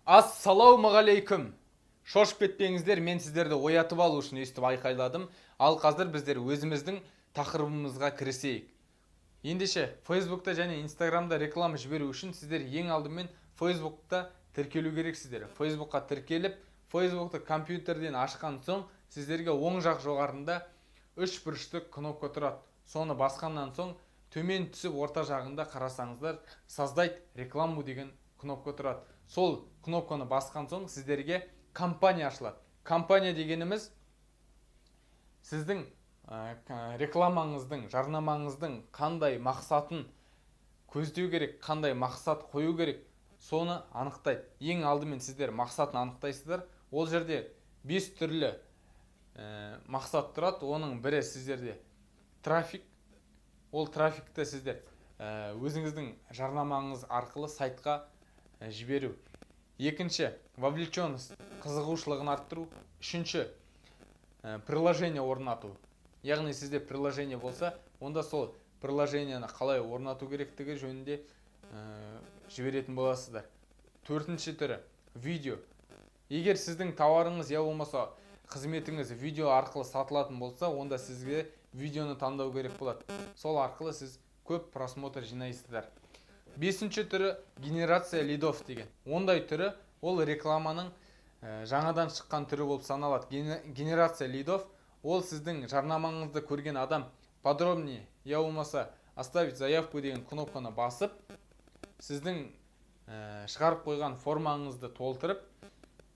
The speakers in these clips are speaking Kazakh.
Ассалаумағалейкүм! Шошып кетпеңіздер, мен сіздерді оятып алу үшін өйстіп айқайладым. Ал қазір біздер өзіміздің тақырыбымызға кірісейік. Ендеше, Фейсбукта және Инстаграмда реклама жіберу үшін сіздер ең алдымен Фейсбукта тіркелу керексіздер. Фейсбукқа тіркеліп, Фейсбукты компьютерден ашқан соң, сіздерге оң жақ жоғарында үш бұрышты кнопка тұрады. Соны басқаннан соң төмен түсіп, орта жағында қарасаңыздар, «Создать рекламу» деген кнопка тұрады. Сол кнопканы басқан соң сіздерге кампания ашылады. Кампания дегеніміз сіздің рекламаңыздың, жарнамаңыздың қандай мақсатын көздеу керек, қандай мақсат қою керек, соны анықтайды. Ең алдымен сіздер мақсатын анықтайсыздар. Ол жерде бес түрлі мақсат тұрады. Оның бірі сіздерде трафик. Ол трафикті сіздер өзіңіздің жарнамаңыз арқылы сайтқа жіберу. Екінші, вовлеченность, қызығушылығын арттыру. Үшінші, приложение орнату, яғни сізде приложение болса, онда сол приложениені қалай орнату керектігі жөнінде жіберетін боласыздар. Төртінші түрі, видео. Егер сіздің тауарыңыз я болмаса қызметіңіз видео арқылы сатылатын болса, онда сізге видеоны таңдау керек болады. Сол арқылы сіз көп просмотр жинайсыздар. Бесінші түрі, генерация лидов деген. Ондай түрі, ол рекламаның жаңадан шыққан түрі болып саналады. Генерация лидов ол сіздің жарнамаңызды көрген адам «Подробнее» я болмаса «Оставить заявку» деген кнопканы басып, сіздің шығарып қойған формаңызды толтырып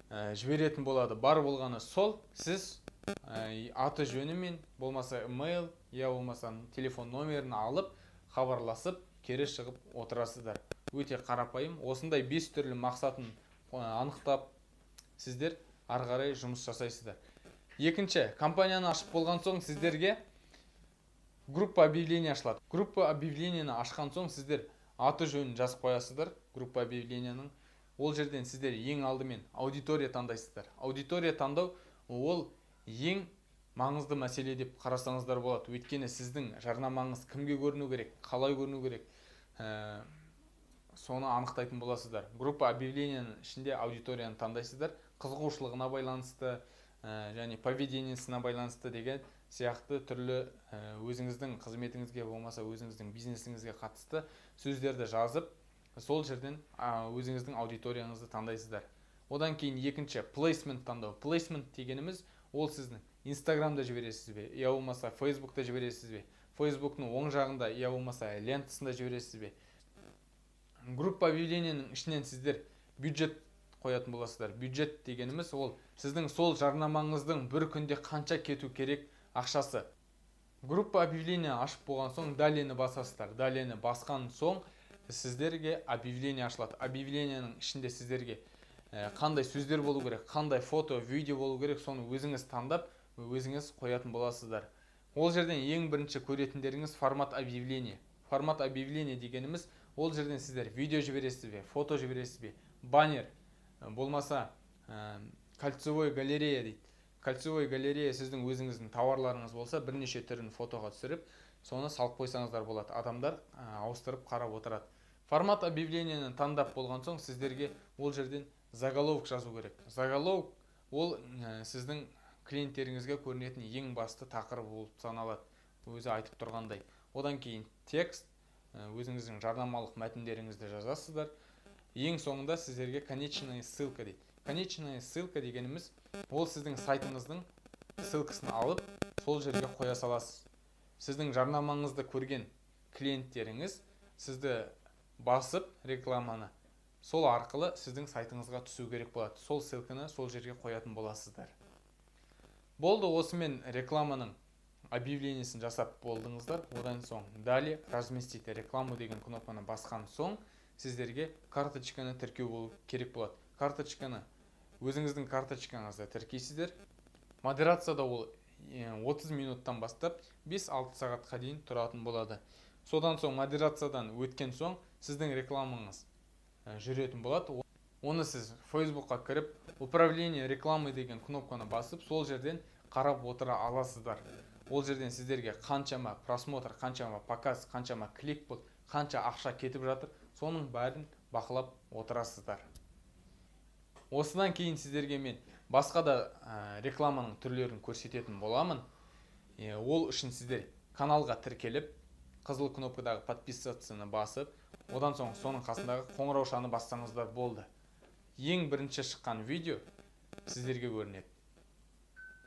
жіберетін болады. Бар болғаны сол. Сіз аты жөнімен, болмаса email я болмаса телефон номерін алып, хабарласып, кері шығып отырасыздар. Өте қарапайым. Осындай бес түрлі мақсатын анықтап, сіздер ары қарай жұмыс жасайсыздар. Екінші, кампанияны ашып болған соң, сіздерге группа объявление ашылады. Группа объявлениені ашқан соң, сіздер аты жөнін жазып қоясыздар группа объявленияның. Ол жерден сіздер ең алдымен аудитория таңдайсыздар. Аудитория таңдау ол ең маңызды мәселе деп қарасаңыздар болады, өйткені сіздің жарнамаңыз кімге көріну керек, қалай көріну керек, соны анықтайтын боласыздар. Группа объявленияның ішінде аудиторияны таңдайсыздар, қызығушылығына байланысты және поведениесіне байланысты деген сияқты түрлі өзіңіздің қызметіңізге болмаса өзіңіздің бизнесіңізге қатысты сөздерді жазып, сол жерден өзіңіздің аудиторияңызды таңдайсыздар. Одан кейін екінші, плейсмент таңдау. Плейсмент дегеніміз ол сіздің Инстаграмда жібересіз бе, я болмаса Фейсбукта жібересіз бе, Фейсбуктың оң жағында я болмаса лентасында жібересіз бе. Группа объявлениенің ішінен сіздер бюджет қоятын боласыздар. Бюджет дегеніміз ол сіздің сол жарнамаңыздың бір күнде қанша кету керек ақшасы. Группа объявление ашып болған соң, «Далеені» басасыздар. «Далеені» басқан соң сіздерге объявление ашылады. Объявлениенің ішінде сіздерге қандай сөздер болу керек, қандай фото, видео болу керек, соны өзіңіз таңдап, өзіңіз қоятын боласыздар. Ол жерден ең бірінші көретіндеріңіз формат объявления. Формат объявления дегеніміз ол жерден сіздер видео жібересіз бе, фото жібересіз бе, баннер, болмаса кольцевой галерея дейді. Кольцевой галерея сіздің өзіңіздің тауарларыңыз болса, бірнеше түрін фотоға түсіріп, соны салып қойсаңыздар болады. Адамдар ауыстырып қарап отырады. Формат объявлениені таңдап болған соң, сіздерге ол жерден заголовок жазу керек. Заголовок ол сіздің клиенттеріңізге көрінетін ең басты тақырып болып саналады, өзі айтып тұрғандай. Одан кейін текст, өзіңіздің жарнамалық мәтіндеріңізді жазасыздар. Ең соңында сіздерге конечная ссылка дейді. Конечная ссылка дегеніміз ол сіздің сайтыңыздың ссылкасын алып, сол жерге қоя саласыз. Сіздің жарнамаңызды көрген клиенттеріңіз сізді басып, рекламаны, сол арқылы сіздің сайтыңызға түсу керек болады. Сол ссылканы сол жерге қоятын боласыздар. Болды, осымен рекламаның объявлениесін жасап болдыңыздар. Одан соң «Далее», «Разместить рекламу» деген кнопканы басқан соң, сіздерге карточканы тіркеу болу керек болады. Карточканы, өзіңіздің карточкаңызды тіркейсіздер. Модерацияда ол 30 минуттан бастап 5-6 сағатқа дейін тұратын болады. Содан соң модерациядан өткен соң, сіздің рекламаңыз жүретін болады. Оны сіз Фейсбукқа кіріп, «Управление рекламой» деген кнопканы басып, сол жерден қарап отыра аласыздар. Ол жерден сіздерге қаншама просмотр, қаншама показ, қаншама клик болды, қанша ақша кетіп жатыр, соның бәрін бақылап отырасыздар. Осыдан кейін сіздерге мен басқа да рекламаның түрлерін көрсететін боламын. Ол үшін сіздер каналға тіркеліп, қызыл кнопкадағы подписаться басып, одан соң соның қасындағы қоңыраушаны бассаңыздар болды. Ең бірінші шыққан видео сіздерге көрінеді.